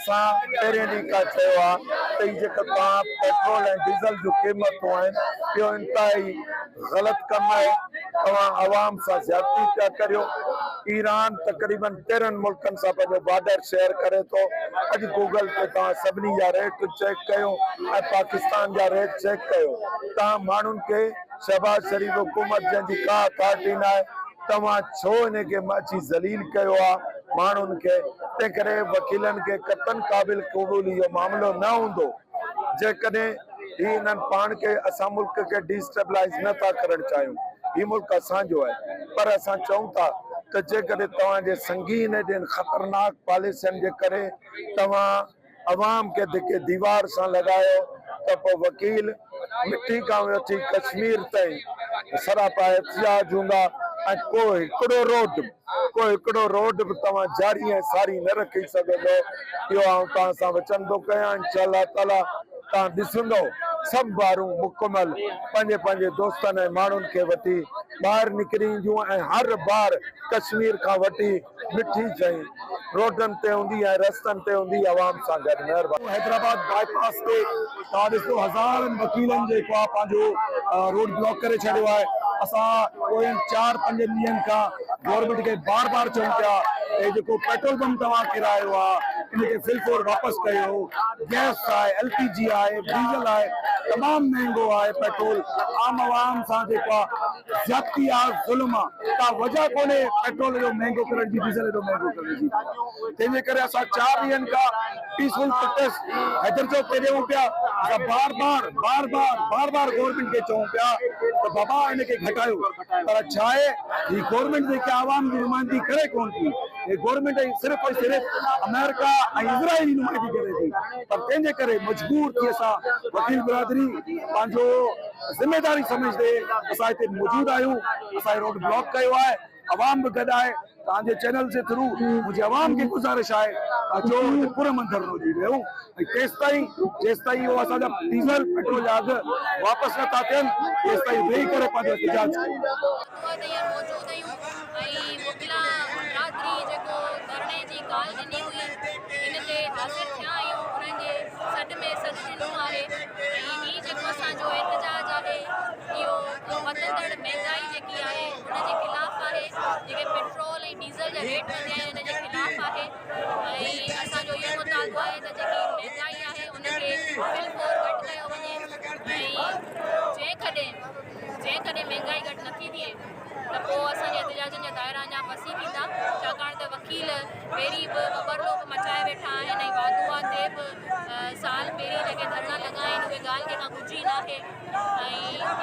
اسان پهرين ڏينهن کان چيو آهي ته هي جيڪا توهان پيٽرول ۽ ڊيزل جون قيمتون آهن اهو انتهائي غلط ڪم آهي توهان عوام سان زيادتي پيا ڪريو ايران تقريبن 13 ملڪن سان پنهنجو بارڊر شيئر ڪري ٿو اڄ گوگل تي توهان سڀني جا ريٽ چيڪ ڪيو ۽ پاڪستان جا ريٽ چيڪ ڪيو توهان ماڻهن کي شهباز شريف حڪومت جنهن جي ڪا اٿارٽي ناهي توهان ڇو ان کي اچي ذليل ڪيو آ ماڻهن کي تنهن ڪري وڪيلن کي قطعن قابل قبول اهو معاملو نه هوندو جيڪڏهن هي انهن پاڻ کي اسان ملڪ کي ڊي اسٽيبلائيز نه ٿا ڪرڻ چاهيون هي ملڪ اسان جو آهي پر اسان چئون ٿا ته جيڪڏهن توهان جي سنگين ايڏين خطرناڪ پاليسين جي ڪري توهان عوام کي ڌڪي ديوار سان لڳايو ته پوء وڪيل مٺي کان وٺي ڪشمير تائين سراپا احتجاج هوندا ۽ ڪو هڪڙو روڊ ڪو هڪڙو روڊ به توهان جاري ۽ ساري نه رکي سگهندو اهو آئون توهان سان وچن ٿو ڪيان انشاء الله تعالي توهان ڏسندو سڀ بارون مڪمل پنهنجي پنهنجي دوستن ۽ ماڻهن کي وٺي ٻاهر نڪري اينديون ۽ هر بار ڪشمير کان وٺي مٺي چئين روڊن تي هوندي ۽ رستن تي هوندي عوام سان گڏ مهرباني. حيدرآباد باء پاس تي توهان ڏسو هزارن وڪيلن جيڪو آهي پنهنجو روڊ بلاڪ ڪري ڇڏيو آهي اسان پوين چار پنجن ڏينهن کان گورنمينٽ کي بار بار چئون پيا ته هي جيڪو پيٽرول پمپ توهان ڪيرايو آهي ان کي فل فور واپس ڪيو گئس آهي ايل پي جي آهي ڊيزل آهي تمام مهنگو آهي پيٽرول عام عوام سان جيڪو آهي زيادتي آ ظلم آ ڪا وجه ڪونهي پيٽرول ايڏو مهنگو ڪرڻ جي ڊيزل ايڏو مهنگو ڪرڻ جي تنهن جي ڪري اسان چار ڏينهن کان پيسفل پروٽيسٽ حيدر چوڪ تي ڏيون پيا اسان بار بار بار بار بار بار گورنمينٽ کي چئون پيا ته بابا ان کي گهٽايو پر ڇا آهي هي گورنمينٽ جيڪي عوام جي نمائندگي ڪري ڪون ٿي هي گورنمينٽ صرف ۽ صرف آمريڪا ۽ اسرائيل جي نمائندگي ڪري ٿي پر تنهن جي ڪري مجبور ٿي اسان وڪيل برادري پنهنجو ذميواري سمجهندي اسان هتي موجود آهيون، اسان هي روڊ بلاڪ ڪيو آهي، عوام به گڏ آهي، توهان جي چينل جي ٿرو منهنجي عوام کي گذارش آهي ته اچو هتي پرامن ڌرڻو ڏئي ويهون ۽ تيستائين جيستائين اهو اسان جا ڊيزل پيٽرول جا اگهه واپس نه ٿا ٿين تيستائين ويهي ڪري پنهنجو احتجاج ڪيون. موجود آهيون ۽ وڪلا برادري جيڪو ڌرڻي جي ڪال ڏني هئي ان تي حاضر ٿيا آهيون انهن جي سڏ ۾ سڏ ڏنو آهي ۽ هي جيڪو اسان جو احتجاج آهي اهو وڌندڙ مهنگائي جيڪي آهي ان جي خلاف آهي جيڪي پيٽرول ۽ ڊيزل جا ريٽ وڌيا آهن ان جي خلاف آهي ۽ اسان جو اهو مطالبو آهي ته جيڪي مهنگائي آهي ان کي فل فور گهٽ ڪيو وڃي ۽ جيڪڏهن جيڪڏهن مهنگائي گهٽ نٿي ٿئي ته پوء اسان جي احتجاجن جا دائرا اڃا وسيع ٿيندا ڇاڪاڻ ته وڪيل پهرين به ٻٻرلو به مچائي ويٺا آهن ۽ واڌوئا تي به سال پهرين جيڪي ڌرڻا لڳا آهن اهي ڳالهه ڪنهن کان ڳجهي ناهي ۽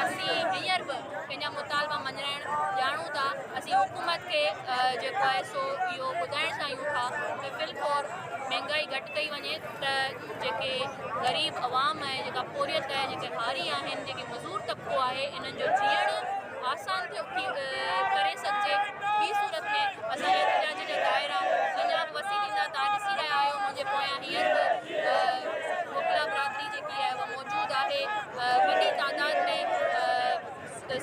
اسين هينئر به پنهنجا مطالبا مڃرائڻ ڄاڻون ٿا اسين حڪومت کي جيڪو آهي سو اهو ٻڌائڻ چاهيون ٿا ته في الفور مهنگائي گهٽ ڪئي وڃي ته جيڪي غريب عوام آهي جيڪا پورهيت آهي جيڪي هاري آهن جيڪي مزور طبقو آهي انهن جو جيئڻ آسان ٿيو ٿي ڪري سگهجي ٻي صورت ۾ اسان جي احتجاج جا دائرا اڃا به وسيع ٿيندا توهان ڏسي رهيا آهيو منهنجي پويان هينئر به وڪلا برادري جيڪي آهي اها موجود آهي وڏي تعداد ۾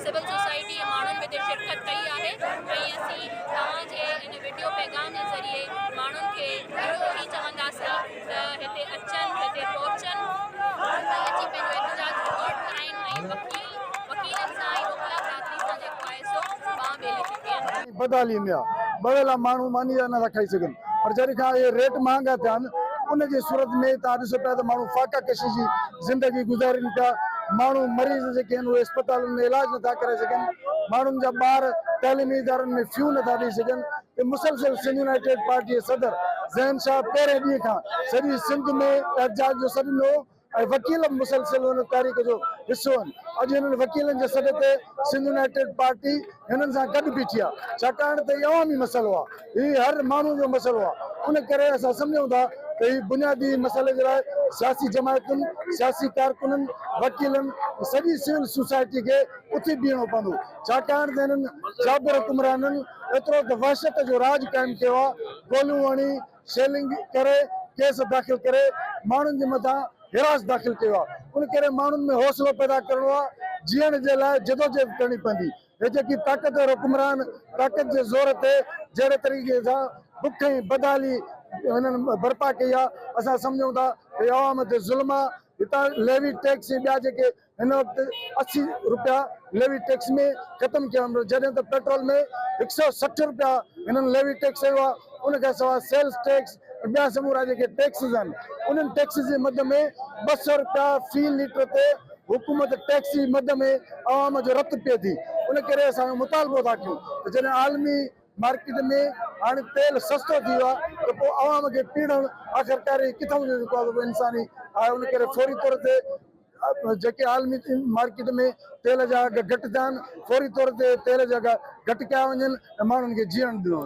سول سوسائٽي جي ماڻهن به هتي شرڪت ڪئي آهي ۽ اسين توهان جي ان وڊيو پيغام جي ذريعي ماڻهن کي اهو ئي چونداسين ته هتي اچن هتي پهچن ۽ اچي پنهنجو احتجاج رڪارڊ ڪرائين ۽ وڪيل وڪيلن سان ۽ وڪلا برادري سان جيڪو آهي سو ٻانهن ٻيلي ٿي پين. بدحالي ۾ آ ٻه ويلا ماڻهو ماني جا نٿا کائي سگهن پر جڏهن کان اهي ريٽ مهانگا ٿيا آهن ان جي صورت ۾ توهان ڏسو پيا ته ماڻهو فاقه ڪشي جي زندگي گذارين پيا ماڻهو مريض جيڪي آهن اهي اسپتالن ۾ علاج نٿا ڪرائي سگهن ماڻهن جا ٻار تعليمي ادارن ۾ فيون نٿا ڏئي سگهن ته مسلسل سنڌ يونائيٽيڊ پارٽي جي صدر ذهن شاهه پهرين ڏينهن کان سڄي سنڌ ۾ احتجاج جو سڏ ڏنو هو ۽ وڪيل به مسلسل ان تحريڪ جو حصو آهن اڄ هنن وڪيلن جي سڏ تي سنڌ يونائيٽيڊ پارٽي هنن سان گڏ بيٺي آهي ڇاڪاڻ ته هي عوامي مسئلو آهي هي هر ماڻهو جو مسئلو آهي ان ڪري اسان سمجهون ٿا ته هي بنيادي مسئلي جي لاء سياسي جماعتن سياسي ڪارڪنن وڪيلن سڄي سول سوسائٽي کي اٿي بيهڻو پوندو ڇاڪاڻ ته هنن جابر حڪمرانن ايترو ته وحشت جو راڄ قائم ڪيو آهي گوليون هڻي شيلنگ ڪري ڪيس داخل ڪري ماڻهن جي مٿان حراس داخل ڪيو آهي ان ڪري ماڻهن ۾ حوصلو پيدا ڪرڻو آهي جيئڻ جي لاء جدوجهد ڪرڻي پوندي هي جيڪي طاقتور حڪمران طاقت جي زور تي جهڙي طريقي سان بک ۽ بدحالي هنن برپا ڪئي آهي، اسان سمجهون ٿا ته هي عوام تي ظلم آهي. هتان ليوي ٽيڪس ۽ ٻيا جيڪي هن وقت 80 رپيا ليوي ٽيڪس ۾ ختم ڪيا وڃن، جڏهن ته پيٽرول ۾ 160 رپيا هنن ليوي ٽيڪس هنيو آهي، ان کان سواء سيلز ٽيڪس ۽ ٻيا سمورا جيڪي ٽيڪسز آهن انهن ٽيڪسز جي مد ۾ 200 رپيا في ليٽر تي حڪومت ٽيڪس جي مد ۾ عوام جو رت پئي ٿي. ان ڪري اسان اهو مطالبو ٿا ڪيون ته جڏهن عالمي مارڪيٽ ۾ هاڻي تيل سستو ٿي ويو آهي ته پوء عوام کي پيڙڻ آخرڪار هي ڪٿان جو جيڪو آهي انساني آهي. ان ڪري فوري طور تي جيڪي عالمي مارڪيٽ ۾ تيل جا اگهه گهٽ ٿيا آهن، فوري طور تي تيل جا اگهه گهٽ ڪيا وڃن ۽ ماڻهن کي جيئڻ ڏنو وڃي.